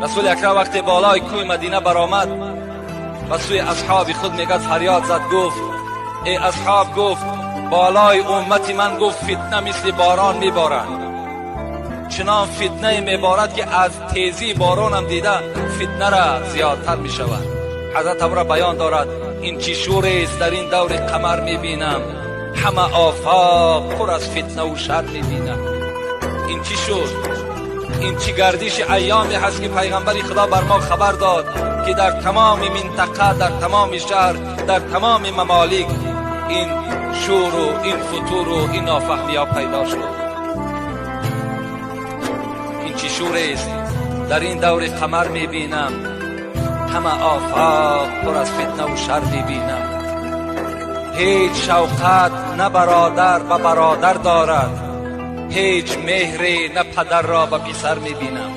Расули Акрам вақте болои кӯҳи Мадина баромад, ба сӯи асҳоби худ мегӯяд, фарёд зад, гуфт: «Эй асҳоб», гуфт, «болои уммати ман», гуфт, «фитна мисли борон меборад. Чунон фитнае меборад, ки аз тезии боронам дида фитнара зиёдтар мешавад». Ҳазрат амра баён дорад: «Ин чӣ шурест дар ин даври қамар мебинам? Ҳама офоқ пур аз фитнаву шар мебинам. Ин чӣ шуд? Ин чӣ гардиши айёме ҳаст, ки пайғамбари Худо бар мо хабар дод, ки дар тамоми минтақа, дар тамоми шаҳр, дар тамоми мамолик ин шуру ин футуру ин нофаҳмиҳо пайдо шуд? Ин чӣ шурест дар ин даври қамар мебинам? Ҳама офоқ пур аз фитнаву шар мебинам. Ҳеҷ шавқат на бародар ба бародар дорад, ҳеҷ меҳре на падарро ба писар мебинам».